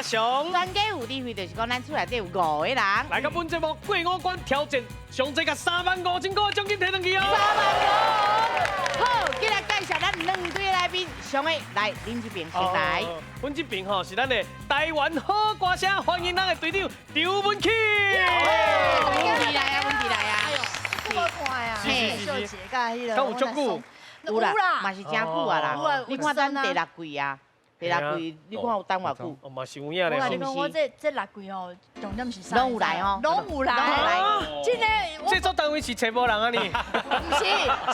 雄。專家有智慧，就是講咱厝內底有五個人。來到本節目過五關挑戰，上濟共35,000塊獎金提轉去哦。3萬五。好，今日介紹咱兩對來賓，上個來恁這邊先來。阮這邊吼是咱的台灣好歌聲，歡迎咱的隊長張文慶。文琪來啊，文琪來啊。哎呦，這麼看啊，小姐佮彼个。敢有足久？有啦，嘛是真久啊啦。你看咱第六季啊。第六季，你看有等偌久？哦，嘛是有影咧。我共你講，我這六季哦，重點是啥？攏有來哦，攏有來。真的。這組單位是揣無人啊你？毋是，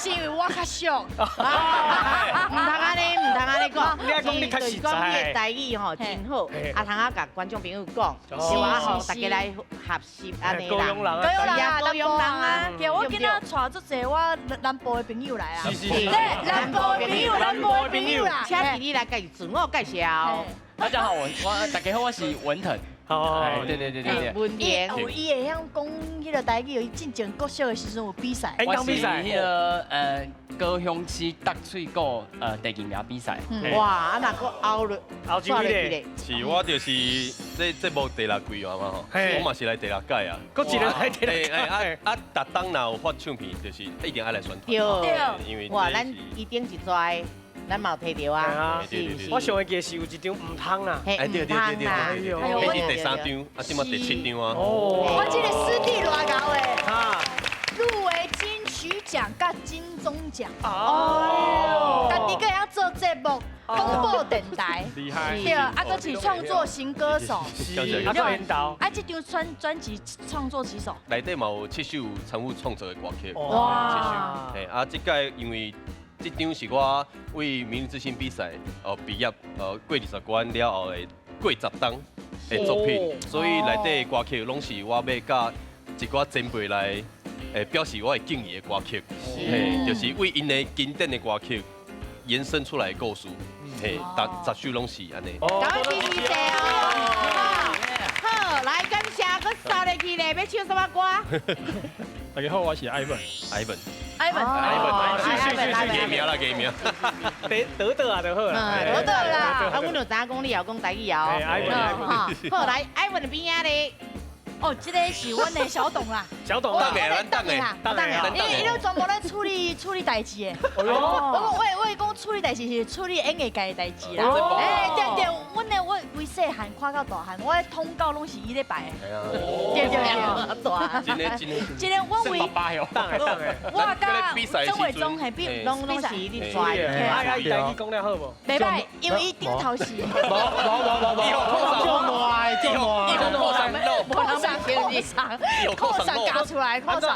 是因為我較俗。毋通按呢，毋通按呢講。你愛講你較實在。講你的台語吼真好，啊通啊共觀眾朋友講，希望予大家來學習按呢啦。高雄人啊，高雄人啊，高雄人啊。對，我今仔帶足濟我南部的朋友來啊。是是是。南部的朋友，南部的朋友啦。請弟弟來家己自我介紹。大家好，我大家好，我是文騰。哦，對對對對對。文騰。伊會曉講彼个台語，伊進前國小的時陣有比賽。我是彼个高雄市搭喙鼓第二名比賽。哇，啊若閣後落後一位是，我就是這節目第六季啊嘛吼，我嘛是來第六屆啊。閣一个來第六屆。啊啊，逐冬若有發唱片，就是一定愛來宣傳。對。因為哇，咱伊頂一逝。咱嘛有提著啊，是毋是？我上會記是有一張毋通啦，嘿，對對對對，彼是第三張，啊，這馬第七張啊。我這個師弟偌𠢕的，入圍金曲獎佮金鐘獎，哦，家己閣會曉做節目，廣播電台，厲害，對，啊，閣是創作型歌手，是，啊，閣領導，啊，這張專輯創作幾首？內底嘛有七首參與創作的歌曲，哇，七首，嘿，啊，這屆因為。這張是我為明日之星比賽哦畢業過20關了後的過10冬的作品，所以內底歌曲攏是我欲佮一寡前輩來表示我的敬意的歌曲，嘿，就是為𪜶的經典的歌曲延伸出來的故事，嘿，十首攏是按呢。感謝謝謝哦。好，來感謝，閣掃入去咧，欲唱啥物歌？大家好，我是艾文。艾文。艾文，艾文，是是是是，藝名啦，藝名。得得得啊，就好啦。得得啦。啊，阮就知影講你會講台語哦。艾文，艾文。好，來，艾文的邊仔咧。哦，這个是阮的小董啦。小董，等的，咱等的，等的。伊咧專門咧處理處理代誌的。我講我講處理代誌是處理演藝界的代誌啦。哎，對對，阮的我規細漢看到大漢，我的通告攏是伊咧排的。對對對，大。真的真的。真的，我為等的等的。我佮曾偉忠係比攏是伊咧帶的。啊啊，伊台語講了好無？袂歹，因為伊頂頭是。無無無無無。就爛就爛。扣上扣上扣上夾出來，扣上。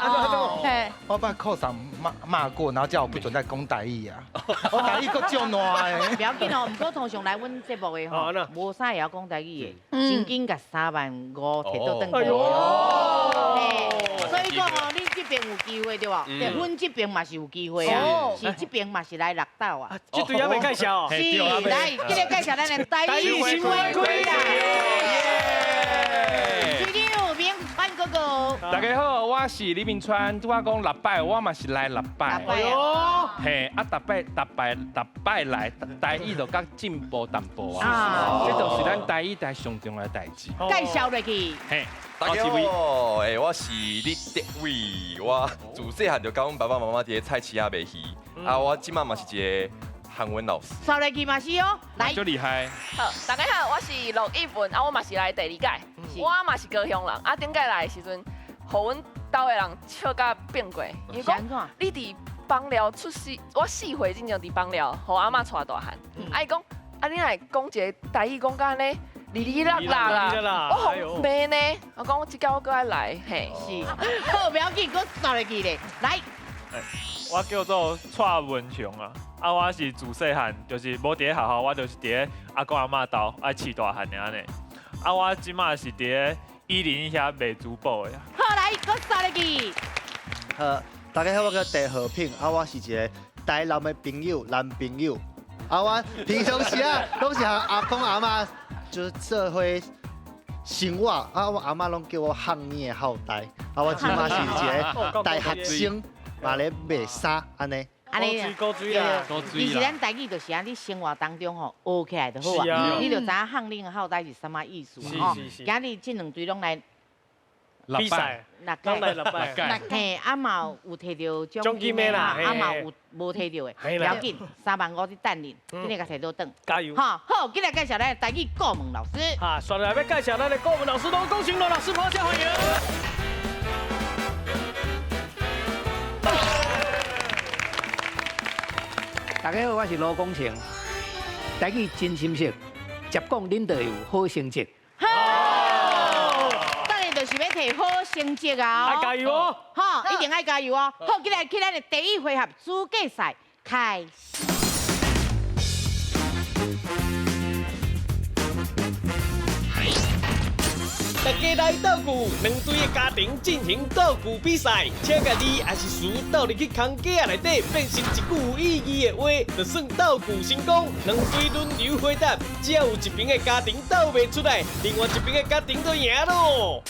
我把扣上罵罵過，然後叫我不准再講台語啊！我台語閣足爛的。不要緊哦，毋過通常來阮節目的吼，無啥會曉講台語的，真緊共3萬5摕倒轉去。所以講哦，恁這邊有機會對無？阮這邊嘛是有機會啊，是這邊嘛是來六鬥啊。這隊還未介紹。是，來，這個介紹咱的台語新玫瑰啦。哥哥，大家好，我是李明川。拄仔講六擺，我嘛是來六擺。哎喲，嘿，啊，逐擺逐擺逐擺來，台語就較進步淡薄啊。這就是咱台語台上重要的代誌。介紹落去。嘿，大家好，欸，我是李德偉，我自細漢就佮阮爸爸媽媽佇咧菜市仔賣魚，啊，我這馬嘛是一個韓文老師。掃落去嘛是哦，來。足厲害。好，大家好，我是陸一文，啊，我嘛是來第二屆，我嘛是高雄人，啊，頂屆來的時陣，予阮兜的人笑甲變過，伊講你佇枋寮出世，我4歲進前佇枋寮，予阿嬤帶大漢，啊，伊講，啊，你若會講一个台語講甲按呢，哩哩啦啦啦，我予罵呢，我講這屆我閣愛來，嘿，是，好，不要緊，閣掃落去咧，來。我叫做蔡文雄啊，啊，我是自細漢，就是無佇咧學校，我就是佇咧阿公阿嬤兜愛飼大漢的按呢。啊，我這馬是佇咧101遐賣珠寶的。好，來，閣掃落去。好，大家好，我叫鄭和平，啊，我是一个台南的朋友，男朋友。啊，我平常時啊，攏是和阿公阿嬤就是做伙生活，啊，我阿嬤攏叫我漢語的後代，啊，我這馬是一个大學生，嘛咧賣衫按呢。按按呢。古锥古锥啦，其實咱台語就是按呢生活當中吼學起來就好啊，你就知影譀冷孝呆是啥物意思啊吼。今日這兩隊攏來比賽，六屆，六屆，嘿，啊嘛有提著獎金的啦，啊嘛有無提著的，不要緊，3萬5佇等恁，緊來共提倒轉，加油！哈，好，緊來介紹咱的台語顧問老師。哈，煞來欲介紹咱的顧問老師羅公成羅老師，拍掌歡迎。大家好，我是羅公成，台語真心實，接講恁就會有好成績。就是欲提好成績啊！愛加油哦！好，一定愛加油哦！好，今日去咱的第一回合資格賽開始。大家來鬥句，兩隊的家庭進行鬥句比賽，請共字抑是詞鬥入去空格仔內底，變成一句有意義的話，就算鬥句成功。兩隊輪流回答，只要有一邊的家庭鬥袂出來，另外一邊的家庭就贏囉。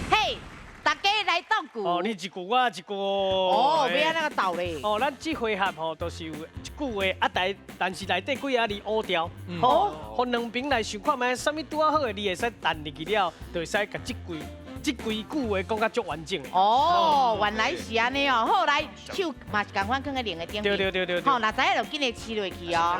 嘿，大家來鬥句。哦，你一句我一句。哦，欲按怎個鬥咧？哦，咱這回合吼，都是有一句話啊，但是內底幾个字烏掉，好，予兩邊來想看覓，啥物拄仔好的字會使彈入去了，就會使共這幾句話講甲足完整。哦，原來是按呢哦。好，來，手嘛是仝款囥佇兩个頂面。對對對對。好，若知影就緊來黐落去哦。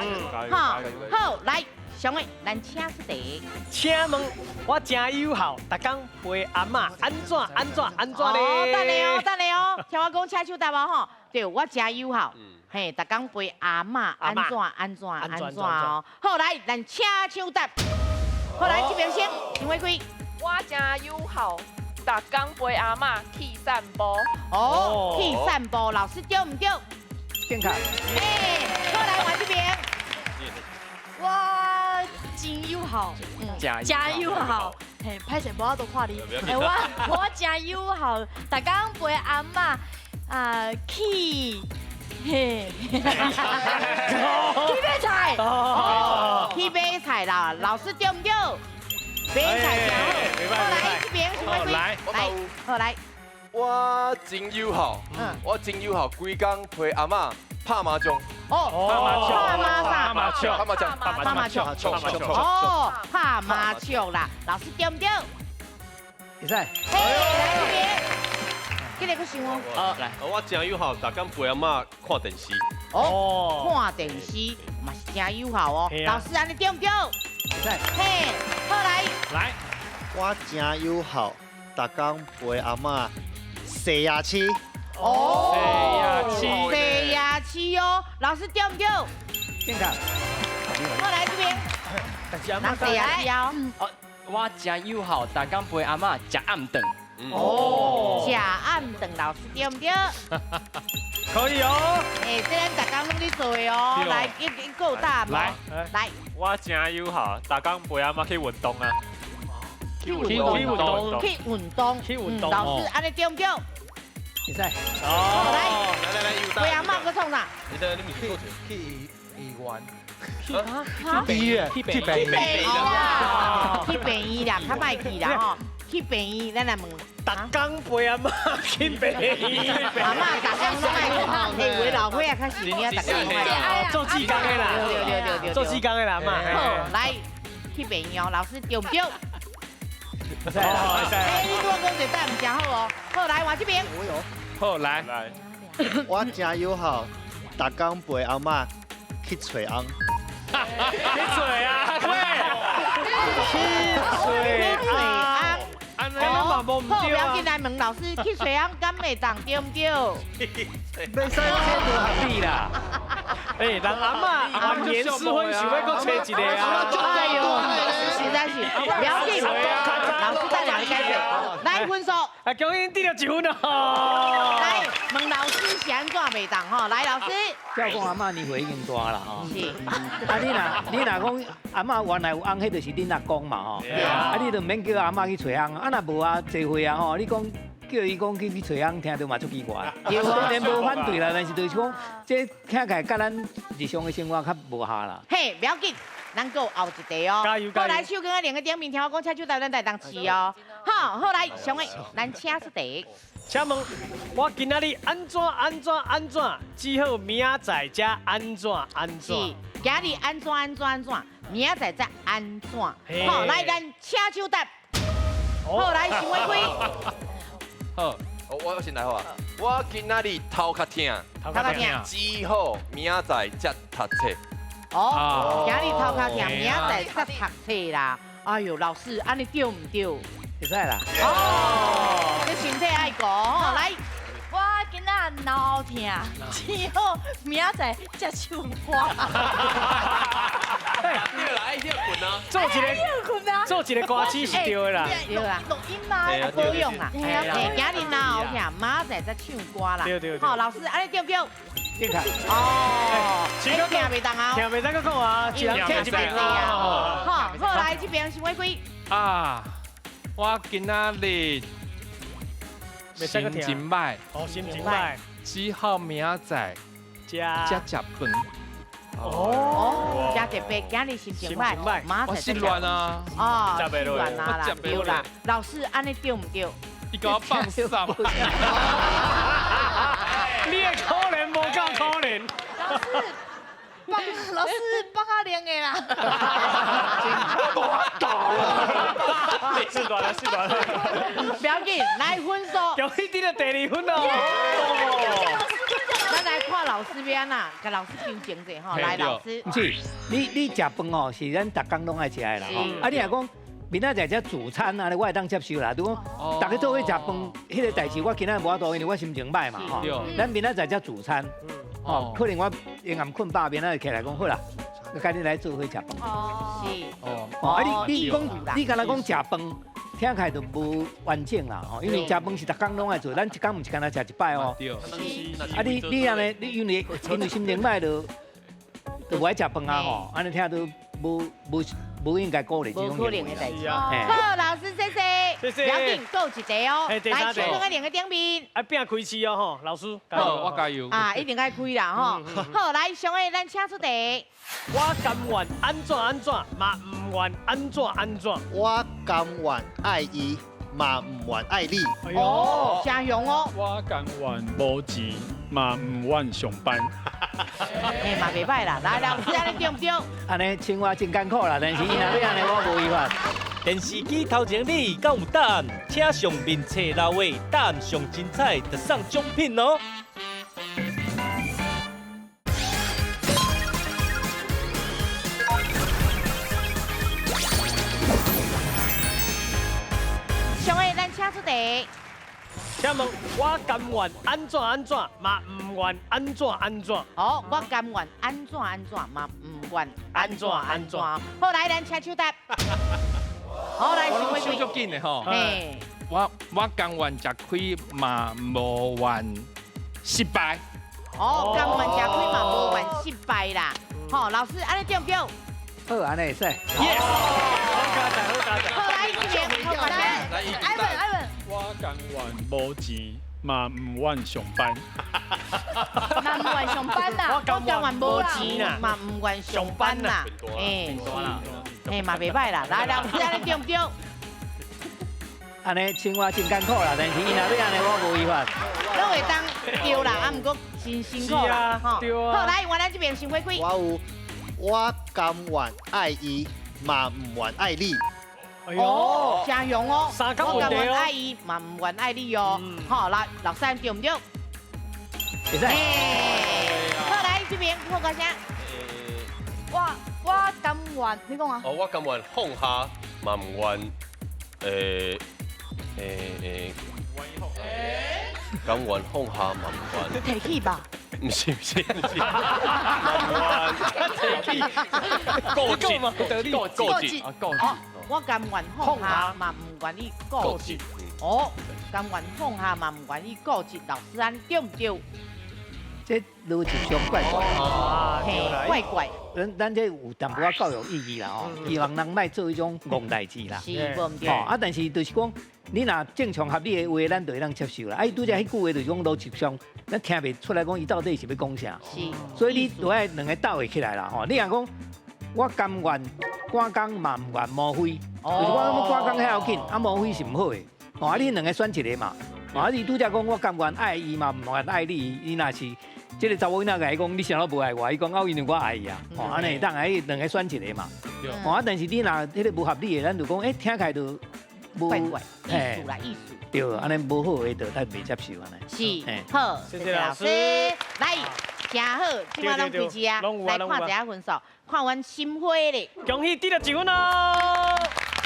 好，好，來。上位，咱請出題。請問我誠友好，逐工陪阿嬤按怎按怎按怎咧？哦，等下哦，等下哦，聽我講，請手答哦吼。對，我誠友好，嘿，逐工陪阿嬤按怎按怎按怎哦。好，來，咱請手答。好，來，這邊先，想欲開。我誠友好，逐工陪阿嬤去散步。哦，去散步，老師對毋對？正確。哎，好，來，換這邊。我真友好，真友好，嘿，歹勢無法度看你。哎，我真友好，逐工陪阿嬤啊去，嘿，去買菜，去買菜啦，老師對毋對？買菜真好。好，來這邊想欲開，來，好來。我真友好，我真友好，規工陪阿嬤拍麻將。哦，拍麻將，拍麻將，拍麻將，拍麻將，哦，拍麻將啦，老師對毋對？會使。嘿，來這邊，這个閣想哦。好，來，我誠友好，逐工陪阿嬤看電視。哦，看電視嘛是誠友好哦。老師按呢對毋對？會使。嘿，好來。來，我誠友好，逐工陪阿嬤洗牙齒。哦，洗牙齒哦，老師對毋對？正確。我來這邊。人洗牙齒哦。我誠友好，逐工陪阿嬤食暗頓。哦，食暗頓，老師對毋對？可以哦。哎，這咱逐工攏咧做的哦。來，一夠大。來，來。我誠友好，逐工陪阿嬤去運動啊。去運動，去運動，去運動。老師，按呢對毋對？會使。哦，來，來來來，陪阿嬤閣創啥？你等，你毋是去醫院。去醫院，去病院啦，去病院啦，較歹去啦吼。去病院，咱來問。逐工陪阿嬤去病院。阿嬤逐工攏愛去，欸，有的老歲仔較是有影，逐工攏愛。做志工的啦，對對對對，做志工的啦，阿嬤。好，來去病院，老師對毋對？哎，你拄仔講一答毋誠好哦。好，來換這邊。好，來來。我誠友好，逐工陪阿嬤去揣翁。去揣啊！去揣翁。好，不要緊來問老師，去揣翁敢會當對毋對？袂使這無合理啦。哎，人阿嬤晚年適婚，想欲閣揣一个啊！哎喲，實在是不要緊，老師帶兩個解決，來分數。啊，恭喜得著一分哦！來問老師是按怎袂當吼？來，老師。照講阿嬤年歲已經大啦吼。是。啊，你若講阿嬤原來有翁，彼就是恁阿公嘛吼。啊，你就毋免叫阿嬤去揣翁，啊若無啊，濟歲啊吼，你講。叫伊講去揣翁，聽著嘛足奇怪。雖然無反對啦，但是就是講，這聽起來佮咱日常的生活較無合啦。嘿，不要緊，咱阁有后一题哦。加油加油！好，来手卷仔两个顶面，听我讲，请手台咱台东市哦。好，好来，上个咱请出题。请问，我今仔日按怎按怎按怎，只好明仔载才按怎按怎。是，今日按怎按怎按怎，明仔载才按怎。好，来咱请手答。好，来想袂开。好，我先来好啊。我今仔日头壳疼，头壳疼，只好明仔载才读册。哦，今日头壳疼，明仔载才读册啦。哎呦，老师，按呢对毋对？会使啦。哦，这身体爱顾吼，来。我今仔脑疼，只好明仔载才唱歌。你来歇困啊！做一个，做一个歌曲是对的啦，对啦，录音嘛，保养啦。嘿，今日脑疼，明仔载才唱歌啦。对对对。好，老师，按呢对毋对？你看。哦，听袂当啊？听袂当阁讲啊，一人听一边啊。好，好来这边想袂开。啊，我今仔日心情歹，哦，心情歹，只好明仔载才食饭。哦，真特别，今日心情歹，我失恋啊！哦，失恋啊啦，对啦。老师，按呢对毋对？伊共我放捒。你的可怜无够可怜。老师，放老师放较凉的啦。我无法度啦。四段了，四段了。不要紧，来分数。恭喜得到第二分哦。咱来看老师欲按怎，共老师纠正者吼。来，老师。毋是，你食饭哦，是咱逐工拢爱食的啦吼。啊，你若讲明仔载才主餐啊，我会当接受啦。如果逐家做伙食饭，彼个代志我今仔无法度，因为我心情歹嘛吼。咱明仔载才主餐，哦，可能我下暗困饱，明仔就起来讲好啦，赶紧来做伙食饭。哦，是。哦，啊你讲你敢若讲食饭，听起来就无完整啦吼，因为食饭是逐工拢爱做，咱一工毋是干焦食一摆哦。对。啊你你按呢，你因为心情歹就无爱食饭啊吼，按呢听都无无无应该鼓励这种无可能的代志。好，老师谢谢。谢谢。不要紧，阁有一题哦。来，请两个两个顶面。爱拼开市哦吼，老师。好，我加油。啊，一定爱开啦吼。好，来，上个咱请出题。我甘愿按怎按怎，嘛毋愿按怎按怎。我甘愿爱伊，嘛毋愿爱你。哦，真雄哦。我甘愿无钱，嘛毋愿上班。哎，嘛袂歹啦，来，老师按呢对毋对？按呢生活真艰苦啦，但是伊若欲按呢，我无违法。电视机头前你敢有答案？请上面册留话，答案上精彩，就送奖品哦。上个咱请出题。请问我甘愿按怎按怎，嘛毋愿按怎按怎。好，我甘愿按怎按怎，嘛毋愿按怎按怎。好，来，咱请手答。好，来，我手足紧的吼。我甘愿吃亏嘛，无愿失败。哦，甘愿吃亏嘛，无愿失败啦。好，老师，按呢对毋对？好，按呢会使。 Yes。好，来，这边，好，来，艾文，艾文。我甘愿无钱，嘛毋愿上班。嘛毋愿上班啦。我甘愿无钱，嘛毋愿上班啦。哎，哎，嘛袂歹啦。来，老师，按呢对毋对？按呢生活真艰苦啦，但是伊若欲按呢，我无违法。拢会当对啦，啊，毋过真辛苦啦，吼。好，来，换咱这边想花开。我有，我甘愿爱伊，嘛毋愿爱你。哦，真雄哦！三个我甘问题哦愿爱伊，嘛毋愿爱你哦。好，来，老三对毋对？会使。好，来这边破个声。我甘愿，你讲啊？哦，我甘愿放下，嘛毋愿，甘愿放下嘛毋愿。提起吧。毋是毋是毋是，嘛毋愿提起。固执，固执，固执。哦，我甘愿放下，嘛毋愿意固执。哦，甘愿放下嘛，毋愿意固执。老师按呢对毋对？这逻辑上怪怪。嘿，怪怪。咱这有淡薄仔教育意义啦吼，希望人莫做彼种戆代志啦。是，无毋对。吼啊，但是就是讲，你若正常合理的话，咱就会当接受啦。啊，伊拄才彼句话就是讲逻辑上，咱听袂出来讲伊到底是欲讲啥。是。所以你都爱两个斗会起来啦吼。你若讲我甘願趕工嘛毋願摸灰，就是我趕工遐要緊，啊摸灰是毋好的。哦，啊你兩个選一个嘛。啊你拄才講我甘願愛伊嘛，毋願愛你，你若是這个查某囡仔共伊講，你啥都無愛我，伊講啊因為我愛伊啊。哦，按呢會當愛兩个選一个嘛。哦啊，但是你若彼个無合理的，咱就講，欸，聽起來就無怪怪，意思啦，意思。對，按呢無好的就咱袂接受按呢。是，好，謝謝老師。來，誠好，這擺攏開始啊，來看一下分數，看阮心花咧。恭喜得到一分哦！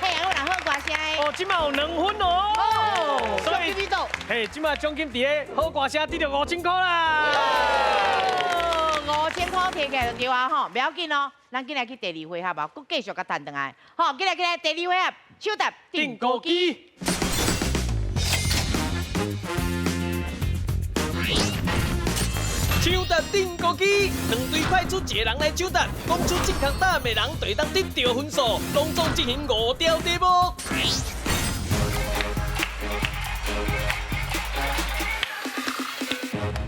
嘿，我人好歌聲的。哦，這擺有2分哦。哦，所以，嘿，這擺獎金佇咧好歌聲得著5000塊啦。5000塊提起來就對啊吼，不要緊哦，咱緊來去第二回合啊，閣繼續共趁轉來。好，緊來緊來，第二回合，搶答釘孤枝。搶答釘孤枝，兩隊派出一个人來搶答，講出這項答案的人就會當得著分數，攏總進行5條題目。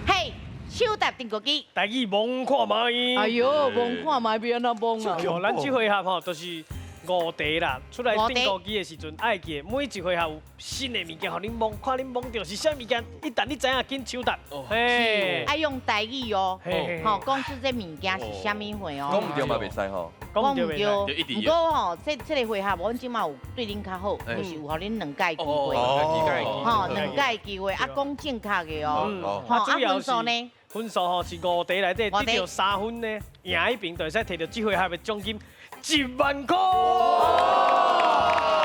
嘿，搶答釘孤枝。台語摸看覓。哎喲，摸看覓，欲按怎摸啊？咱這回合吼，就是5題啦。出來釘孤枝的時陣，愛記每一回合有新的物件，予恁摸，看恁摸著是啥物件。一旦你知影，緊搶答。嘿，愛用台語哦，吼，講出這物件是啥物貨哦。講毋著嘛袂使吼。講毋著。毋過吼，這個回合，阮這馬有對恁較好，就是有予恁2屆機會。吼，2屆機會，啊，講正確的哦。吼，啊，分數呢？分數吼是5題內底得著3分呢，贏彼邊就會使摕著這回合的獎金1萬塊。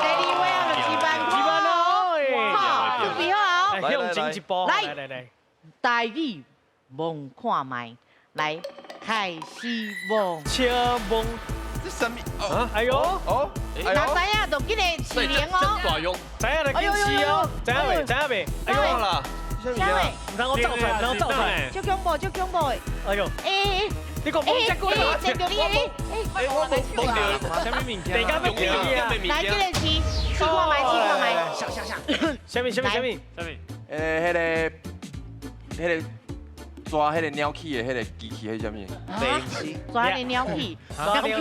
第二回合就1萬塊。1萬哦，好，準備好哦。向前一步，來來來。台語摸看覓，來開始摸。請摸。這啥物？哎喲，哦，若知影就緊來試靈哦。大用。知影就緊試哦，知影未？知影未？哎喲啦。啥物？毋通我走出來，毋通我走出來。足恐怖，足恐怖的。哎喲。欸欸。你講摸這久啦，欸，著你欸欸，我摸著，啥物物件？地家欲變啊！來，這個是試看覓，試看覓。啥啥啥？啥物啥物啥物？啥物？彼个抓彼个鸟鼠的彼个机器，彼啥物？抓彼个鸟鼠，抓彼个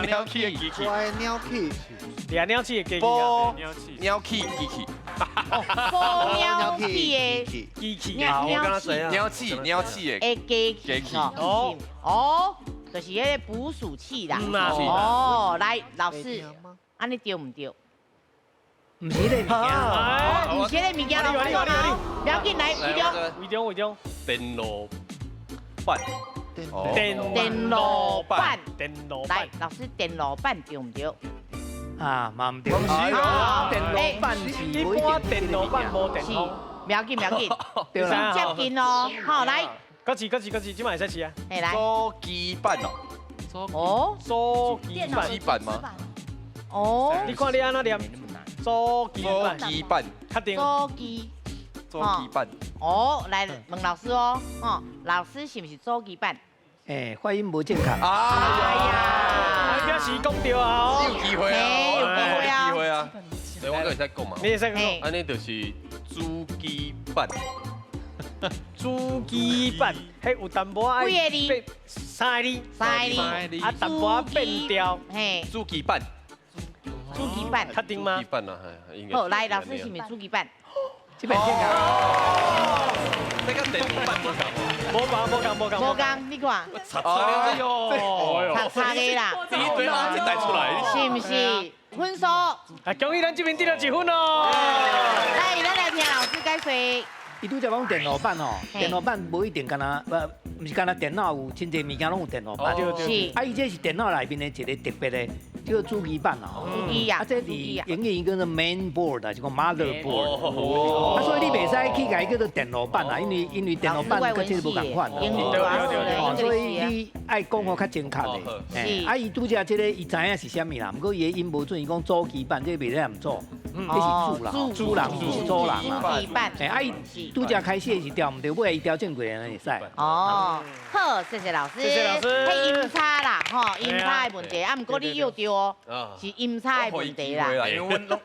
鸟鼠的机器。抓鸟鼠。掠鸟鼠的机器。捕鸟鼠机器。捕鸟鼠的机器。鸟鼠。鸟鼠鸟鼠的机器。哦哦，就是彼个捕鼠器啦。哦，來，老師，按呢對毋對？毋是彼個物件，哦，毋是彼個物件，老師講不要緊，來，魏中，魏中，魏中，電路板，電路板，電路板，來，老師，電路板對毋對？啊，嘛毋對，電路板是一般電路板無電通，不要緊，不要緊，對啦，接近哦，好，來，閣試，閣試，閣試，這擺會使試啊？嘿，來，手機板哦，哦，手機板，機板嗎？哦，你看你按怎念？手機板，機板，確定。手機，手機板。哦，來問老師哦，哦，老師是毋是手機板？欸，發音無正確。哎呀，表示講對啊，有機會啊，有機會啊。對，我閣會使講嘛。你會使講。按呢就是主機板。主機板，彼有淡薄仔幾個字？三个字。三个字。啊，淡薄仔變調。嘿。主機板。主機板。確定嗎？主機板啊，應該。好，來，老師是毋是主機板？這邊正確。這個電路板無仝。無仝，無仝，無仝。無仝，你看。插插了，哎喲，插插的啦。第一堆垃圾帶出來。是毋是？分數。啊，恭喜咱這邊得著1分哦。來，咱來聽老師解說。伊拄才講電路板吼，電路板無一定干焦，毋是干焦電腦有真濟物件攏有電路板。是。啊，伊這是電腦內面的一個特別的叫主機板啊。主機啊。啊，這佇英語叫做 main board 啊，是講 motherboard。啊，所以你袂使去共伊叫做電路板啊，因為電路板佮這個無仝款。哦，所以你愛講予較正確的。是。啊，伊拄才這個伊知影是啥物啦，毋過伊的音無準，伊講主機板，這個袂使毋做，這是主人，主人毋是主人啦。主機板。啊，伊拄才開始是調毋對，尾伊調正過來會使。哦，好，謝謝老師。謝謝老師。彼音差啦，吼，音差的問題，啊，毋過你又對哦，是音差的問題啦。因為阮攏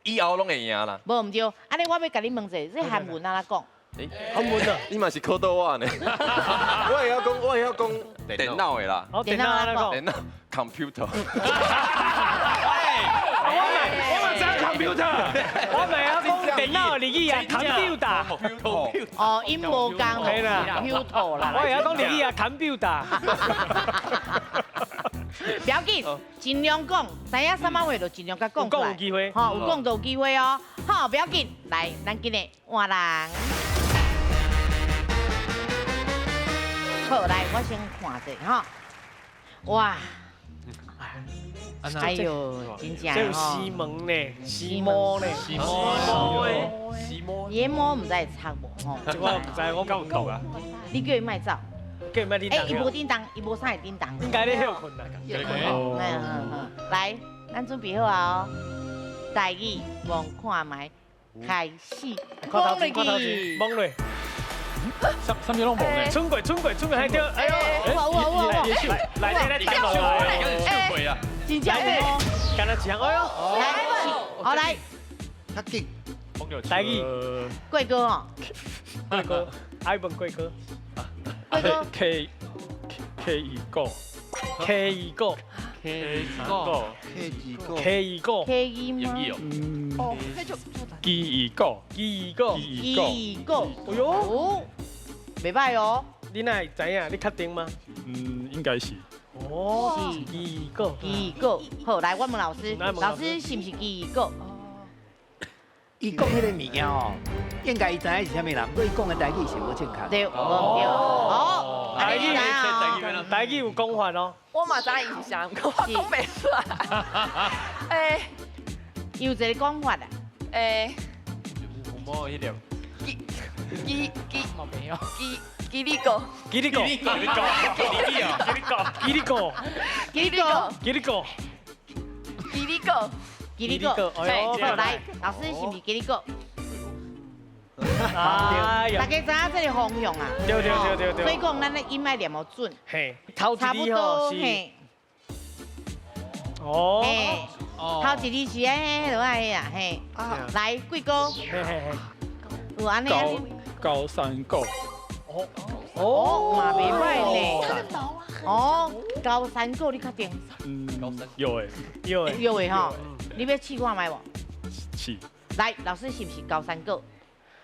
以後攏會贏啦。無毋對，按呢我欲共你問一下，這韓文按怎講？好闷啊！你嘛是考倒我呢？我会晓讲，我会晓讲电脑的啦。电脑按怎讲？电脑 computer。我嘛知 computer，我嘛会晓讲电脑的日语啊，computer。哦，𪜶无仝 computer 啦。我会晓讲日语啊，computer。不要紧，尽量讲，知影啥物话就尽量共讲出来。有讲有机会。吼，有讲就有机会哦。好，不要紧，来，咱今日换人。好，来，我先看者哈。哇，哎呦，真正这有西门呢，西摩呢，西摩西摩，研磨毋知会插无吼？这我毋知，我敢有毒啊？你叫伊莫走。叫伊莫叮当。哎，伊无叮当，伊无啥会叮当。应该咧歇困啦。来，咱准备好啊！台语望看觅，开始。看头前，看头前，摸落。啥啥物拢无呢？冲过，冲过，冲过，还对。哎呦，有有有有。来来来，来，手过啊！真正有。敢若一项，哎呦。来，好来。较紧。台语。贵哥哦。贵哥，爱问贵哥。贵哥。 K K 一个。 K 一个。 K 一个。 K 一个。 K 一个。 K 一吗？哦，那就 G 一个。 G 一个。 G 一个。哎呦，袂䆀哦。你哪会知影？你确定吗？嗯，应该是。哦，是 G 一个。 G 一个。好，来，我问老师，老师是毋是 G 一个？伊讲彼个物件哦，应该伊知影是啥物人，不过伊讲的台语是无正确。对，无对。哦，台语，台语有讲法哦。我嘛知伊是啥，我讲袂出来。哎，有一个讲法啊。哎，有迄粒。基基基基基里哥。基里哥。基里哥。基里哥。基里哥。基里哥。基里哥。基里哥。基里哥，好，来，老师是毋是基里哥？大家知影这个方向啊？对对对对对。所以讲，咱的音爱念予准。嘿，差不多嘿。哦。嘿，头一字是安尼，落来啊，嘿。来，贵哥。嘿嘿嘿。有按呢。高山狗。哦。哦，嘛袂歹呢。哦，高山狗，你确定？嗯，有诶，有诶，有诶吼。你欲试看觅无？试。来，老师是毋是高山狗？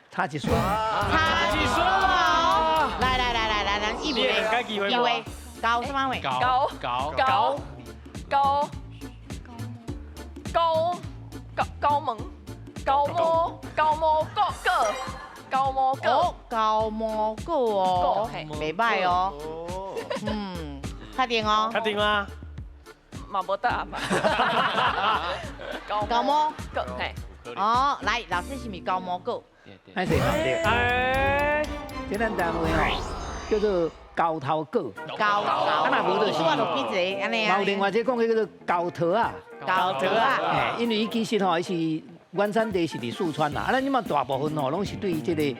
差一岁。差一岁哦。来来来来来，咱一位，一位，高什么位？高高高高高高高门高毛高毛个个高毛个高毛个哦，袂䆀哦。嗯，确定哦。确定吗？嘛无答案嘛。高毛个嘿。哦，来，老师是毋是高毛个？歹势嘛对。哎，这咱单位吼叫做高头果。高头。啊，若无就是。我就比一个按呢啊。嘛有另外一个讲的叫做高桃仔。高桃仔。嘿，因为伊其实吼，伊是原产地是伫四川啦，啊，咱这马大部分吼拢是对这个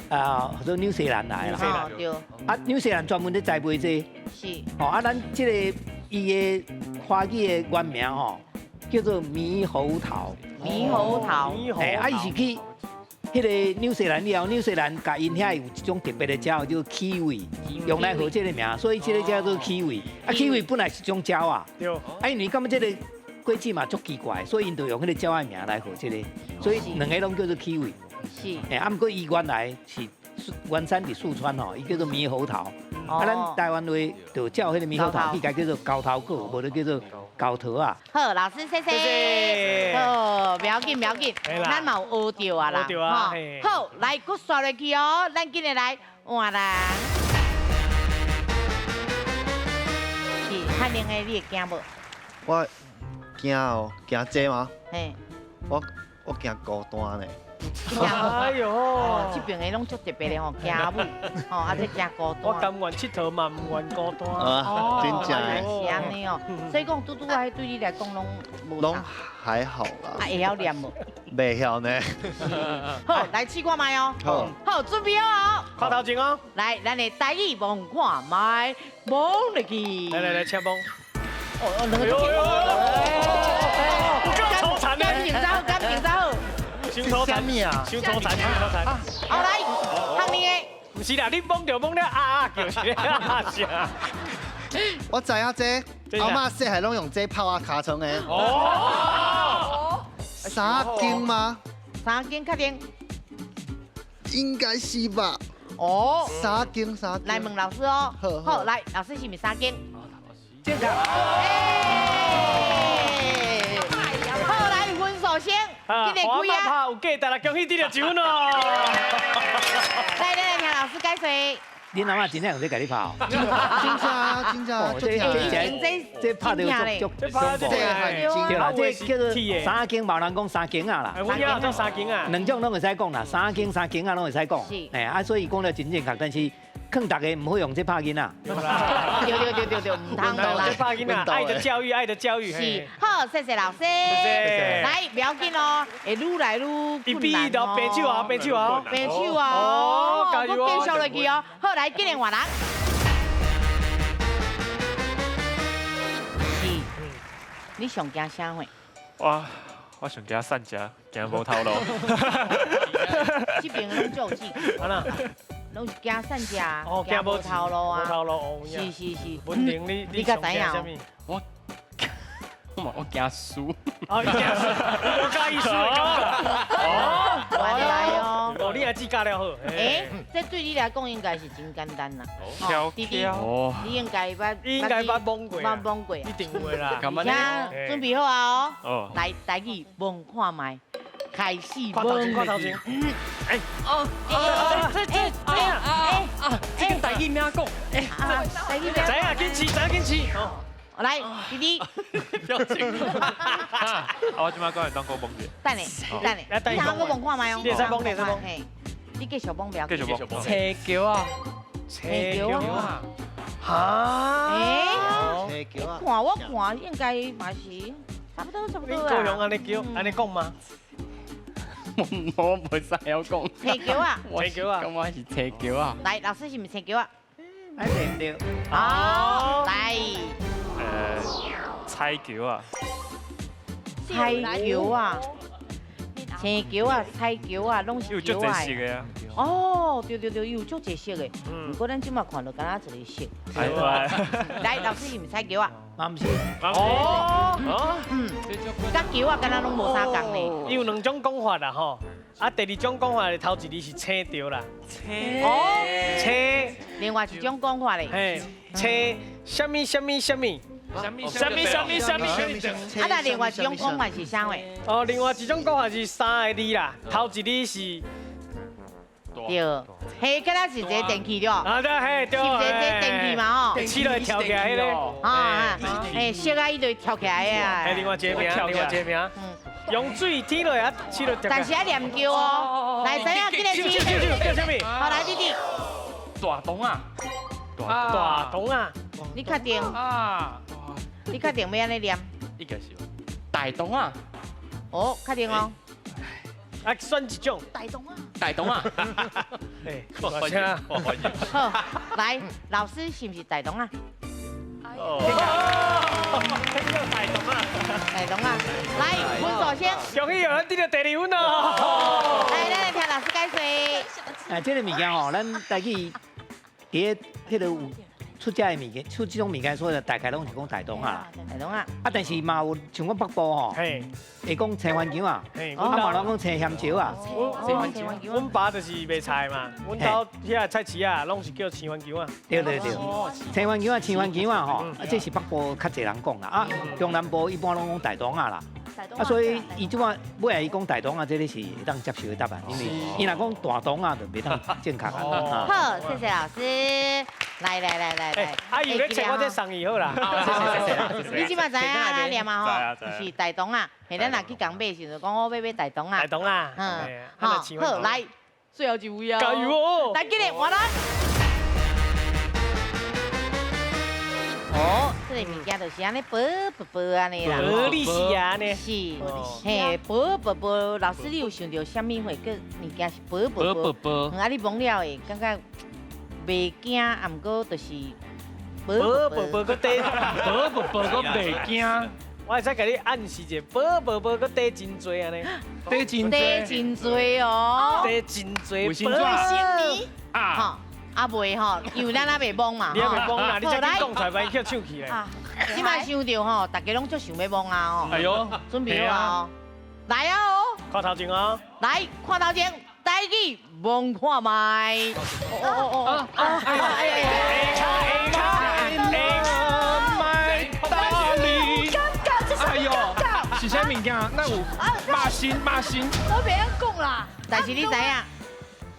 啊，做纽西兰来啦。对。啊，纽西兰专门咧栽培这个。是。吼，啊，咱这个伊的华语的原名吼叫做猕猴桃。猕猴桃。嘿，啊，伊是去彼个纽西兰了后，纽西兰共𪜶遐有一种特别的鸟叫キウイ，用来号这个名，所以这个叫做キウイ。啊，キウイ本来是种鸟仔。对。啊，因为感觉这个果子嘛足奇怪，所以𪜶就用彼个鸟仔名来号这个，所以两个拢叫做キウイ。是。嘿，啊，毋过伊原来是原产伫四川吼，伊叫做猕猴桃。啊，咱台湾话就照彼个猕猴桃，去共叫做高头果，无就叫做高桃仔。好，老师谢谢。好，不要紧，不要紧，咱嘛有学著啊啦。学著啊。好，来，阁刷落去哦，咱紧来来换人。是，汉宁的，你会惊无？我惊哦，惊这吗？嘿。我惊孤单呢。哎呦，这边的拢足特别的吼，惊母，吼，啊这惊孤单。我甘愿𨑨迌嘛，毋愿孤单。啊，真正的。是按呢哦，所以讲拄拄仔对你来讲拢无。拢还好啦。啊，会晓念无？袂晓呢。好，来试看觅哦。好。好，准备好哦。看头前哦。来，咱的台语望看觅，望入去。来来来，请摸。哦哦，两个。有够粗残的。感情走，感情走。伤粗残，伤粗残，伤粗残。好来。康你的。毋是啦，你摸著摸了啊啊叫是咧啊啥？我知影這，阿嬤細漢攏用這泡仔尻川的。哦。三更嗎？三更確定？應該是吧。哦。三更三更。來問老師哦。好，來，老師是毋是三更？正確。好，來分數先。今日開啊！有價值啦，恭喜得到一分哦。來，來來，聽老師解說。恁阿嬤真正用這共你拍哦？真正真正，這拍得足足恐怖。對啦，這叫做三更，嘛有人講三更仔啦。我也做三更仔。兩種攏會使講啦，三更三更仔攏會使講。是。哎啊，所以講得真正確，但是勸大家毋好用這拍囡仔。對對對對對，毋通啦。這拍囡仔，愛的教育，愛的教育。是，好，謝謝老師。來，不要緊哦，會愈來愈困難哦。平手啊，平手啊，平手啊。哦，加油哦。繼續落去哦。好，來，今日換人。是，你上驚啥貨？我上驚散食，驚無頭路。這邊攏足有志氣。啊啦。攏是驚散食，驚無頭路啊！無頭路哦，是是是。文玲，你你較知影？我驚輸。哦，你驚輸，我佮意輸的感覺。哦，原來哦。哦，你也只教了好。欸，這對你來講應該是真簡單啦。弟弟，你應該捌，應該捌摸過，捌摸過，一定會啦。而且準備好啊哦。來，台語摸看覓。開始看頭前，看頭前。哎，哦，這這這啊啊！這個台語名講，哎，台語名。知影緊試，知影緊試。來，弟弟。表情。啊，我這擺講會當閣摸者。等下，等下，你通閣摸看覓哦。你會使摸，你會使摸。你繼續摸不要緊。繼續摸。車橋啊，車橋啊。哈？車橋啊。看我看應該嘛是差不多差不多啊。恁高雄按呢叫，按呢講嗎？我袂使曉講。車橋啊！車橋啊！感覺是車橋啊！來，老師是毋是車橋啊？哎，對毋對？好，來。彩橋啊！彩橋啊！車橋啊，彩橋啊，攏是橋啊。有足濟色的啊！哦，對對對，有足濟色的。毋過咱這馬看著敢若一個色。來，老師是毋是彩橋啊？嘛毋是。哦，嗯，佮橋仔敢若攏無相仝呢。伊有兩種講法啦吼，啊，第二種講法頭一字是青著啦。青。哦。青。另外一種講法咧。嘿，青，啥物啥物啥物。啥物啥物啥物啥物。啊，那另外一種講法是啥貨？哦，另外一種講法是三個字啦，頭一字是。對，嘿，敢若是一個電器對。啊對，嘿對。是一個電器嘛吼。試落跳起來彼個。啊，嘿，熟啊，伊就跳起來啊。嘿，另外一個名，另外一個名。用水天落啊，試落跳。但是愛念叫哦，來，知影今日叫叫叫啥物？好，來弟弟。大同啊。大同啊。你確定？啊。你確定欲按呢念？應該是。大同啊。哦，確定哦。啊，選一種。大同啊。大同啊。哎，歡迎，歡迎。好，來，老師是毋是大同啊？哦。大同啊。大同啊，來，分數先。恭喜咱得到第二分哦。來，咱來聽老師解說。哎，這個物件吼，咱台語佇彼個有出這个物件，出這種物件，所以大概攏是講大同啊。大同啊。啊，但是嘛有像阮北部吼，會講青番薑啊，啊嘛有人講青鹹椒啊。阮爸就是賣菜嘛，阮兜遐菜市啊，攏是叫青番薑啊。對對對，青番薑啊，青番薑啊吼，啊這是北部較濟人講啦，啊中南部一般攏講大同啊啦。啊，所以伊這擺尾仔伊講大同啊，這个是會當接受的答案，因為伊若講大同啊，就袂當正確啊。好，謝謝老師。來來來來來，阿姨，你切我這送伊好啦。謝謝謝謝。你這擺知影按怎念啊吼？是大同啊，嘿，咱若去共買時陣，講我欲買大同啊。大同啊。嗯，好，好，來，最後一位哦。加油哦！來，今日換人。哦，這個物件就是按呢薄薄薄按呢啦。薄利是啊呢。是，嘿，薄薄薄。老師，你有想著啥物貨叫物件是薄薄薄？薄啊，你摸了會感覺袂驚，啊，毋過就是薄薄薄閣短，薄薄薄閣袂驚。我會使共你暗示一下，寶寶寶閣短真濟按呢。短真濟。短真濟哦。短真濟。衛生紙啊。啊袂吼，因為咱還袂摸嘛。你還袂摸啦，你才緊講出來，萬一叫搶去咧。這擺想著吼，大家攏足想欲摸啊吼。哎喲，準備好啊！來啊哦！看頭前哦。來，看頭前，台語摸看覓。哦哦哦哦！哎哎哎！大力！尷尬，這是哎喲，是啥物件？那有肉身肉身。我袂曉講啦。但是你知影？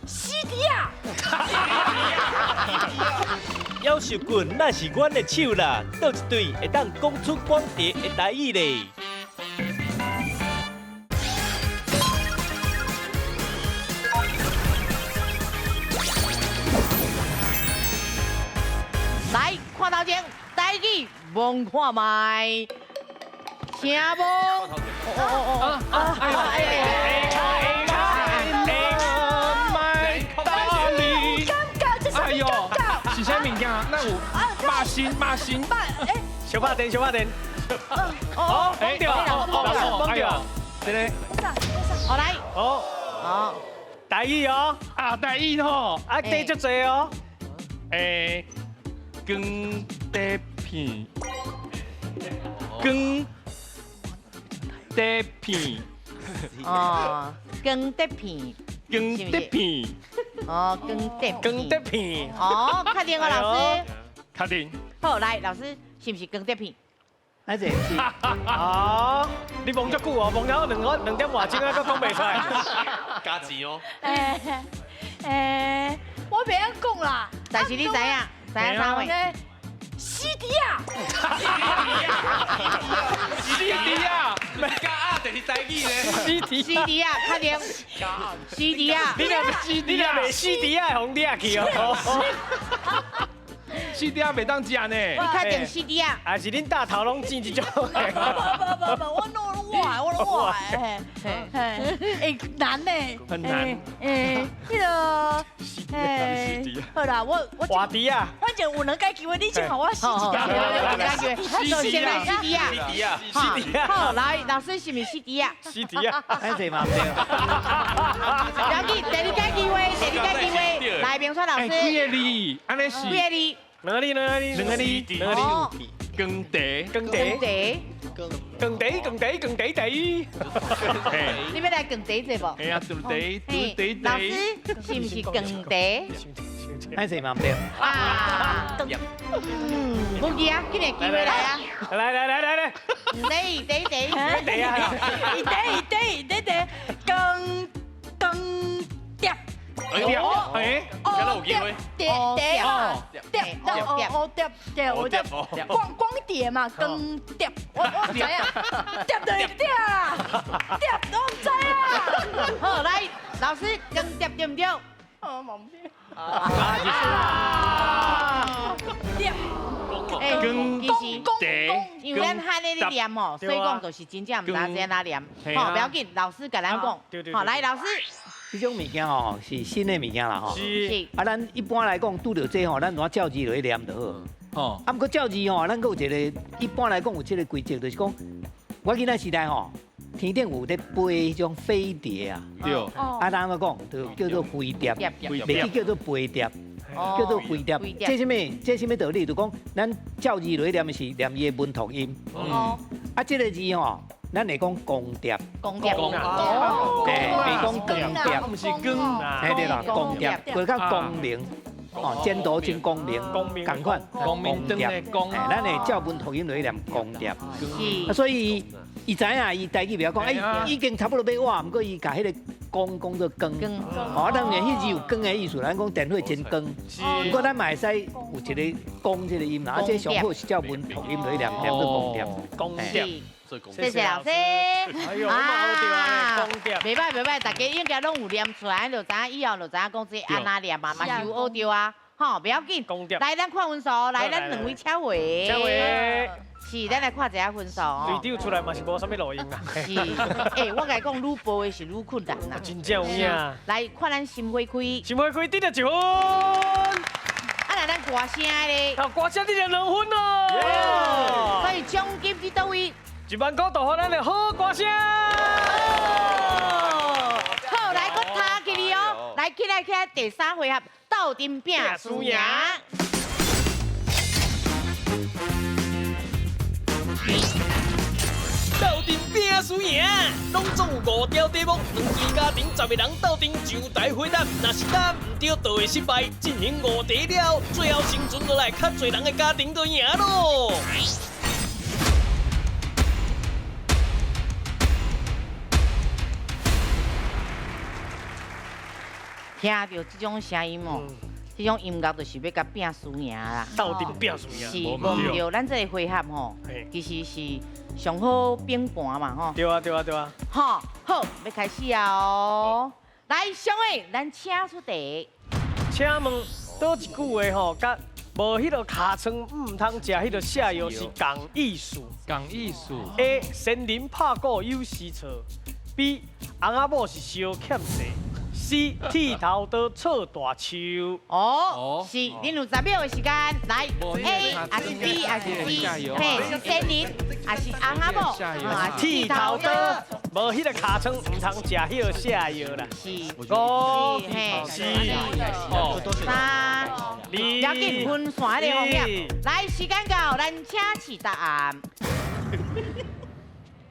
死猪啊！夭壽棍那是阮的手啦，佗一對會當講出廣茶的台語咧？來，看頭前，台語摸看覓，聽無？哦哦哦哦！哎哎哎！是啥物件？那有肉身肉身。小拍電，小拍電。哦，講著，講著，這個。好來。好。好。台語哦。啊，台語吼。啊，短足濟哦。欸，光碟片，光碟片。哦，光碟片。光碟片。哦，光碟光碟片。哦，確定哦，老師。確定。好，來，老師，是毋是光碟片？那這是。哦，你摸足久哦，摸了兩點外鐘啊，閣講袂出來。加錢哦。我袂曉講啦。但是你知影，知影啥話？死豬啊！死豬啊！加啊，就是台語咧。死豬。死豬啊，確定。死豬啊！你若你若袂死豬啊，會予掠去哦。死豬啊，袂當食呢。你確定死豬啊？還是恁大頭攏剪這種？無無無，我攏我攏我的，嘿，欸難呢，很難。欸，彼个，欸，好啦，我活豬啊，反正有兩个機會，你先予我試一下。兩个機會，先來死豬啊！死豬啊！死豬啊！好，來，老師是毋是死豬啊？死豬啊！安這嘛毋對。不要緊，第二个機會，第二个機會，來，明川老師。幾個字？按呢是。幾個字？兩個字，兩個字，兩個字，兩個字。光茶，光茶，光茶，光茶，光茶茶。你欲來光茶者無？嘿啊，茶茶茶。老師是毋是光茶？歹勢嘛毋對。啊，無記啊，緊來機會來啊！來來來來來。茶茶茶。茶啊！茶茶茶茶，光光碟。哎，敢有機會？碟碟嘛，碟，哦碟碟，我碟，光光碟嘛，光碟，我毋知影，碟就是碟啊，碟我毋知啊。好，來，老師，光碟對毋對？我嘛毋知。啊！碟。欸，其實因為咱漢咧咧念吼，所以講就是真正毋知怎啊念。吼，不要緊，老師共咱講。好，來，老師。這種物件吼是新的物件啦吼。是。啊，咱一般來講拄著這吼，咱怎照字落去念就好。哦。啊，毋過照字吼，咱閣有一個，一般來講有這個規則，就是講，我囡仔時代吼，天頂有咧飛彼種飛碟啊。對。啊，咱按怎講，就叫做飛碟，袂去叫做飛碟，叫做飛碟。這啥物？這啥物道理？就講咱照字落去念是念伊的文讀音。哦。啊，這個字吼。咱會講光碟，光碟，對，袂講光碟，毋是光，嘿對啦，光碟，閣較光明，哦，前途真光明，仝款，光明燈的光，咱會照文讀音落去念光碟，啊，所以伊知影，伊台語袂曉講，哎，已經差不多欲倚，毋過伊共彼个光講做光，哦，當然彼字有光的意思，咱講電火真光，毋過咱嘛會使有一个光這个音啦，啊，這上好是照文讀音落去念，念做光碟，光碟。謝謝老師。啊，袂歹袂歹，大家應該攏有念出來，就知影以後就知影講這按怎念嘛，嘛是有學著啊。吼，不要緊。來，咱看分數，來，咱兩位請回。請回。是，咱來看一下分數哦。隊長出來嘛是無啥物路用啊。是，欸，我共你講，愈報的是愈困難啦。真正有影。來，看咱心花開。心花開得著1分。啊，來咱歌聲咧。啊，歌聲得著2分哦。所以獎金佇佗位？一1万块就予咱的好歌声。好，来，阁踢起你哦，来起来起来，第三回合斗阵拼输赢。斗阵拼输赢，拢总有5条题目，两队家庭10个人斗阵上台回答，若是答毋对，就会失败。进行5题了，最后生存落来较济人的家庭就赢咯。听到这种声音哦，这种音乐就是欲共拼输赢啦。斗阵拼输赢，是，无毋对。咱这个回合吼，其实是上好拼盘嘛吼。对啊，对啊，对啊。吼，好，欲开始啊哦。来，上位，咱请出题。请问佗一句话吼，佮无彼个尻川毋通食彼个泻药是仝意思？仝意思。 A. 仙人拍鼓有时错。B. 翁仔某是相欠债。C 剃头刀错大树。哦，是，恁有10秒的时间，来 A 还是 B 还是 C？嘿，是仙人，还是翁仔某？剃头刀，无彼个尻川，毋通食彼个泻药啦。是。5、4、3、2，要紧分散彼个风险。来，时间到，咱请示答案。